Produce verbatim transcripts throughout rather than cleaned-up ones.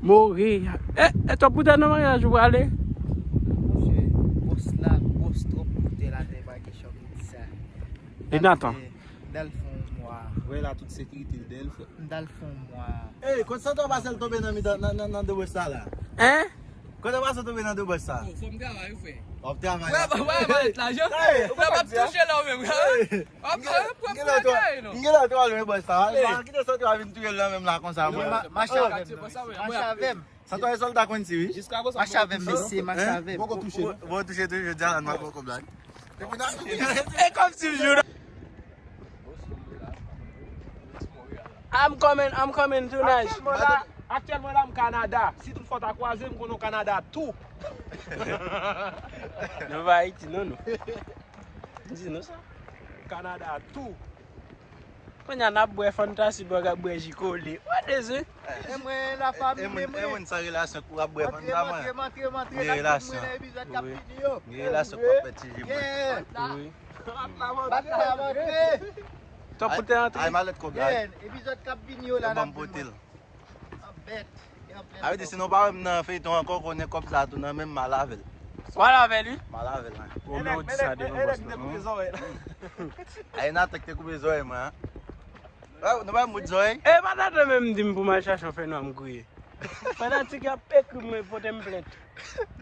Mori. E, e, twòp koutèl nan maryaj ou prale? Monchè, bòs la, bòs twòp koutèl atè, pa kesyon pou di sa. E Nathan? M dal fè yon mwa. Wè la, tout sekirite l dèyè l, frè. M dal fè yon mwa. Ey, kote Santo pase l tonbe nan mitan, nan, nan, nan debòch sa la? Hein? Kote pase tonbe nan debòch sa? Bon, fò m travay, wi, frè. W ap travay la? Wè, wè, wè, lajan. Ey, w ap touche la, ou menm. Ey. M gen lè twa lwen bòs sa. Pa kite sòti a vin touye l nan menm la konsa. Mache avè m. Mache avè m. Sòti a sòlda konn si wi. Mache avè m mesye, mache avè m. Poko touche. Poko touche tou jodi a la, nou poko blag. E kòmsi m jwe. I'm coming, I'm coming tonight. Aktyèlman la, aktyèlman la m Kanada. Si tout fò ta kwaze m konnen w Kanada tou. Nou pa Ayiti non nou. M di nou sa. Kanada tou. Kounye a n ap bwè Fanta, si bwè, bwè ji kole. What is it? E mwen la fanmi, e mwen. E moun san relasyon k ap bwè Fanta mwen. Antre, antre, antre, antre. Gen relasyon. Gen relasyon k ap fini yo. Gen relasyon k ap fè ti ji mwen. Wi. Bat la, antre. Tòp pou te antre. Ay malèt kòb la. Gen epizòd k ap vini yo la n ap jwenn mwen. An bèt. Sa vle di si nou pa wè m nan feyton ankò, konnen kòb sa tou nan men m, m a lave l. W a lave l wi. M a lave l wi. Ou menm ou di sa devan bòs la. Ay Nathan ki te koupe zòrèy mwen an. Wè, nou pa moud zòrèy. E pa Nathan menm di m pou m al chache yon fènwa m gouye. Fanatik y ap ekri m, mwen pote m plent.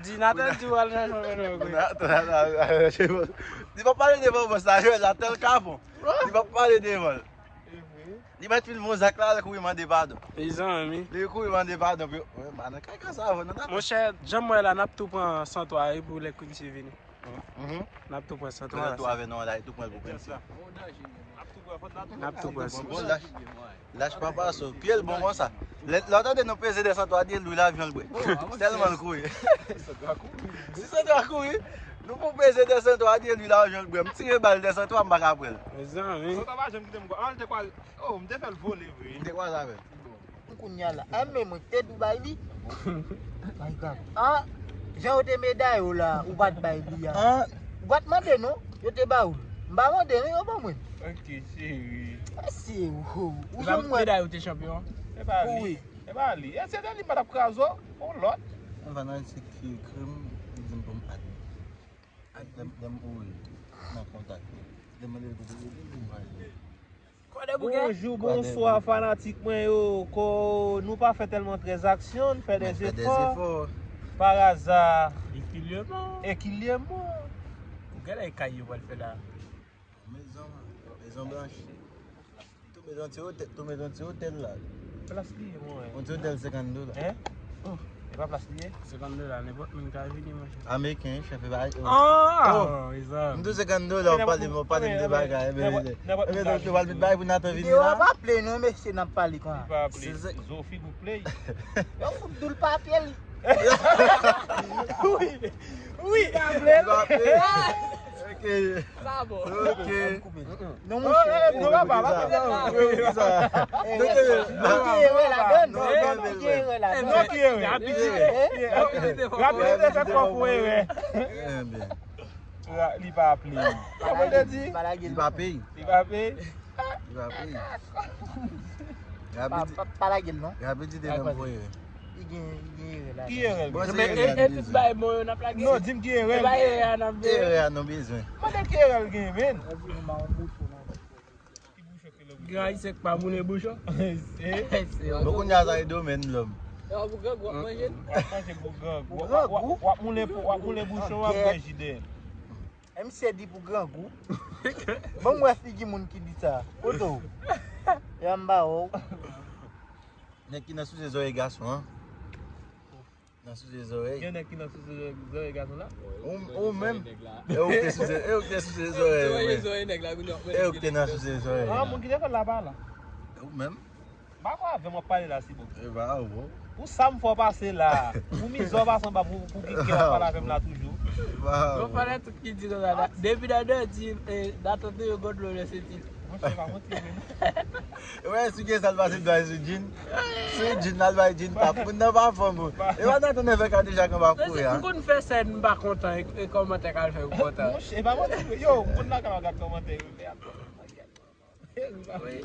Di Nathan di w al chache yon fènwa m gouye. Li pa pale devan bòs la, Joel, atè l kapon. Li pa pale devan l. Li mèt fin fè yon zak la, l kouri mande padon. Mezanmi. Li kouri mande padon pou yo. Wè, ba nan kaka sa, vò, nan ta. Monchè, jan m wè la, n ap tou pran Santo a wi pou lè Quincy vini. Mhm. N ap tou pran Santo a. Santo avè non la, tou pran l pou Quincy. N ap tou pran Santo. Bon, lach, lach pa pase. Pye l bon konsa. Lè, lè w tande nou peze de Santo a, di l lwi lavyon l bwè. Tèlman l kouri. Si Santo a kouri, nou pou peze de Santo a, di l lwi lavyon l bwè. M tire bal de Santo a, m pa ka pran l. Mezanmi. Santo a pa janm kite m kwa. An, l te kwa. Oh, m te fè l vole vre. M te kwaze avè l. Kounye a la. A, men mwen te dou bay li. My God. Ah, jan yo te meday ou la, ou pa t bay li a. Ah. Ou pa t mande non, yo te ba ou. M pa mande non, yo ban mwen. Ok, cheri. Mèsi, ou, ou jwenn mwen. Meday ou te chanpyon? E pa li. Wi. E pa li. E se te li m pa t ap kraze w, yon lòt. Yon fanatik ki ekri m, li di m pou m add. Add lè m, lè m ouvri nan kontak li. Lè m mande l kote li ye, li di m pa li. Bonjou, bonswa fanatik mwen yo. Ko, nou pa fè tèlman trè aksyon, n fè dè zefò. Par aza. Ekilyèman. Ekilyèman. Ou gade kay yo pral fè la. Mezon, mezon blanch. Tou mezon ti otèl, tou mezon ti otèl la. Plas li ye, mwen. Yon ti otèl senkant dola. Hein? Oh. E pa plas li ye? Senkant dola, nenpòt moun ka vini, monchè. Ameriken, chèf e pa. Ah! Oh, mezanmi. M di w senkant dola, w pale, w pale m de bagay. Nenpòt, nenpòt moun ka vini. Yo pa play non, mesye, n ap pale konsa. Li pa play. Zofi pou play. Yo fout doul papye li. Wi. Wi. Li pa play. Li pa play. Ok. Sa bon. Ok. Non, monchè. Non, papa, papa. Ki erè ladann? Non, ki erè? Rapidite. Rapidite fè kò pou erè. Li pa aple. Kòman te di? Li pa peye. Li pa peye. Li pa peye. Pa lage l non. Rapidite menm pou erè. Li gen, li gen erè la. Ki erè l gen? Men e, e tout bay bon yo n ap lage. Non, di m ki erè l gen. E pa erè a n ap bezwen. Erè a nou bezwen. Mande ki erè l gen, men. Gran Ayisyen k pa boule bouchon. Bon, kounye a sa e domèn lòm. Pou grangou w ap manje l. W ap manje pou grangou. W ap, w ap, w ap moulen pou, w ap moulen bouchon, w ap bwè ji dèyè l. Misye di pou grangou. Ban m wè figi moun ki di sa. Kote w? E anba w. Nèg ki nan souse zòrèy gason an. Nan souse zòrèy. Gen nèg ki nan souse zòrèy, zòrèy gason la. Ou, ou menm. E ou ki te souse, e ou ki te souse zòrèy ou menm. E ou ki te nan souse zòrèy. Ah, moun ki te fè l la pa la. Ou menm. Pa kwa avè m w ap pale la, Sibon. E pa ou. Pou sa m fè w pase la. Pou mizè w pase anba, pou, pou ki kè w ap pale avè m la toujou. Yo fanatik ki di konsa, depi Dada di, eh, Dada te yo God love senti. Monchè, pa manti menm. Wè, si gen sa l pase dwa sou Jin. Sou Jin, l al bay Jin pap. Moun nan pa fanm ou. E pa nan tann fè kadejak anba kouri a. M konn fè sèn, m pa kontan, e, e kòmantè k al fè ou kontan. Monchè, e pa manti vre. Yo, moun nan ka gad kòmantè yo fè a. Wi.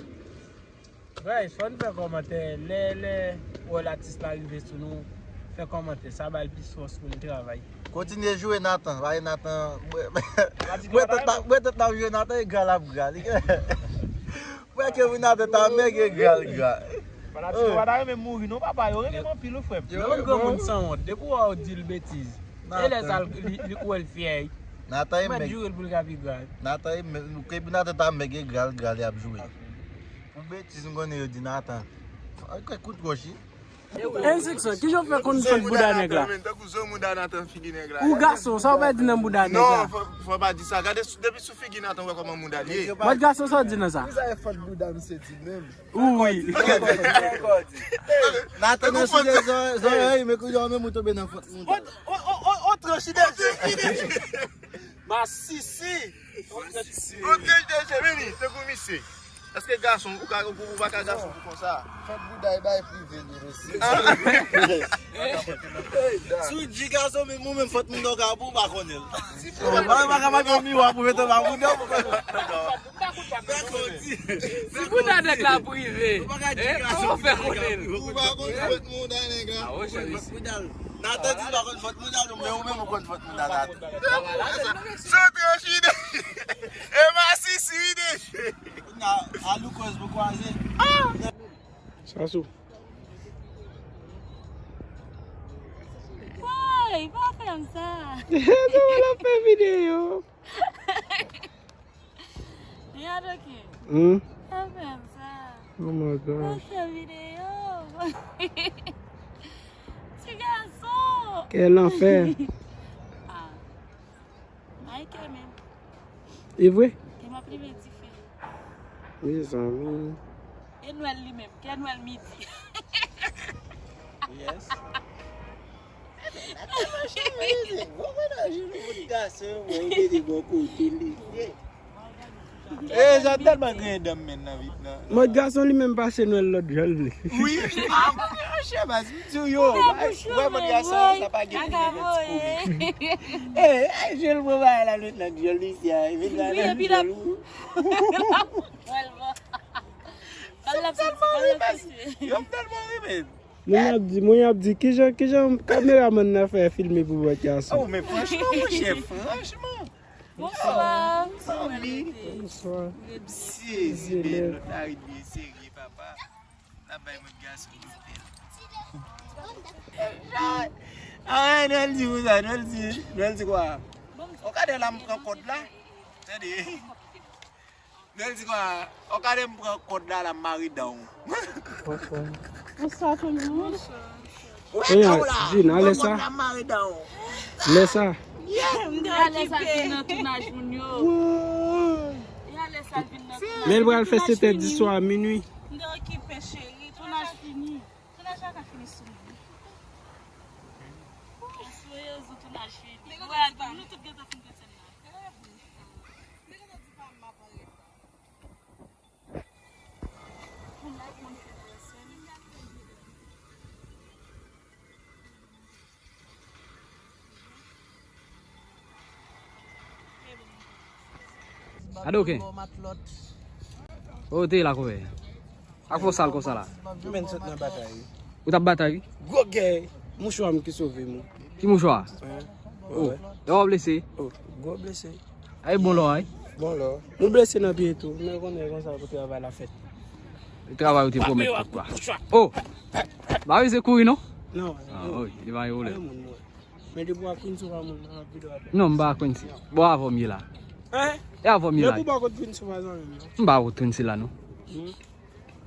Guys, fò n fè kòmantè. Lè, lè, wè latis la rive sou nou, fè kòmantè. Sa ba l plis fòs pou l travay. Kontinye joure Nathan. Bay Nathan. Mwen tèt la, mwen tèt la joure Nathan, e gra l ap gra. Li Frè ke moun atè ta mèg e gra l gra. Fanatik yo pa ta renmen mouri non papa, yo renmen m anpil wi frè m. Yo renmen granmoun sanwont, depi w wè yo di l betiz. E lè sa li, li, ou wè l fyè wi. Nathan e mèg. Mèt joure l pou l ka pi gra. Nathan e mèg, ke moun atè ta mèg e gra l gra l y ap joure. Pou betiz m konnen yo di Nathan. Kout wòch wi. Enstriksyon, kijan w fè konn fòt bouda nèg la? Ou gason, sa w pral di nan bouda nèg la? Non, fò, fò pa di sa. Gade sou, depi sou figi Nathan, w wè kòman bouda l ye. Mòd gason, sa w di nan sa? Ki sa e fòt bouda misye di menm? Wi. Nathan nan sou de zòrèy, men kounye a menm ou tonbe nan fòt bouda. On tranch de je. Masisi. On tranch de je, vini, tankou misye. Èske gason, ou ka, ou pa ka gason pou konsa? Fòt bouda e bay prive li mesye. Si w di gason, men ou menm fòt moun nan w ka pou w pa konnen l. Ou pa ka pa gen miwa pou mete nan bouda w pou konnen. Si bouda nèg la prive, kòman w fè konnen l? Ou pa konn fòt bouda nèg la. Nathan di l pa konn fòt bouda l, men ou menm ou konn fòt bouda Nathan. Se tranch ide. E masisi ide. Kounye a, a Lucas pou kwaze. Sasou. Woy, pa fè m sa. Nou la fè videyo. Regarde, ok. Hmm? Pa fè m sa. Oh my gosh. Pa fè videyo. Ti gason. Quel enfer. Ah. Ay, kè menm. E vre? Kè m ap limen dife. Mezanmi. E Nwèl li menm, kè Nwèl midi. Yes. Bon, mennaj, nou moun gason, mwen, ou mete bò kote li. Eh, sa tèlman griyen dan m men nan vit nan. Mòd gason li menm pase Nwèl lòt jan l vle. Wi. Ah, mwen, monchè, baz, m di w yo. Wè, mòd gason, sa pa gen pil de ti komi. Eh, eh, je l pran bagay la, lòt nan dyòl isi a, e vin la nan dyòl ou. Yo tèlman ri, baz. Yo tèlman ri, men. Moun ap di, moun ap di, kijan, kijan kameramann nan fè filme pou bòt gason? Oh, men franchman, monchè, franchman. Bonswa. Bonswa. Bonswa. Sezi, men lòt la ret byen serye, papa. N ap bay mòd gason yon tèl. Ah, Nwèl di pou sa, Nwèl di, Nwèl di kwa? Ou gade la m pran kòd la. Tande. Nwèl di kwa? Ou gade m pran kòd la, la m mare dan w. Bonswa tout moun. Eya, Gina, lè sa. Lè sa. M te okipe. Lè sa vin nan tounaj moun yo. Lè sa vin nan tounaj. Men l pral fè sèt è di swa, minui. M te okipe, cheri. Tounaj fini. Tounaj la ka fini sou mwen. Aswè yo, tounaj fini. Wè, nou tout gentan fin fè sèn nan. Adoken. O te la konbyen? Ak fò sal konsa la. Menm sot nan batay wi. Ou t ap batay wi? Gwo gè. Mouchwa m ki sove m. Ki mouchwa? Wi. O. Wi. E w blese? O. Gwo blese. Ay bon lò ay. Bon lò. Nou blese nan pye tou. Men konnen konsa pou travay la fèt. Travay ou te pwomèt tout pa. O. Ba wi se kouri non? Non. Ah wi, li pa yon pwoblèm. Men depi w a Quincy ou pa moun nan ap vide w ap. Non, m pa Quincy. Bon, avè w m ye la. Hein? E avè w m ye la. Men pou w pa kot Quincy ou pa zanmi m non. M pa kot Quincy la non. Hmm?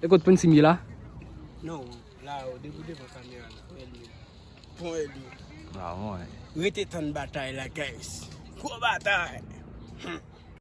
E kot Quincy m ye la? Non, la ou depi w devan kamera la. Wè li. Bon, wè li. Ah, wi. Rete tann batay la, guys. Gwo batay. Hmm.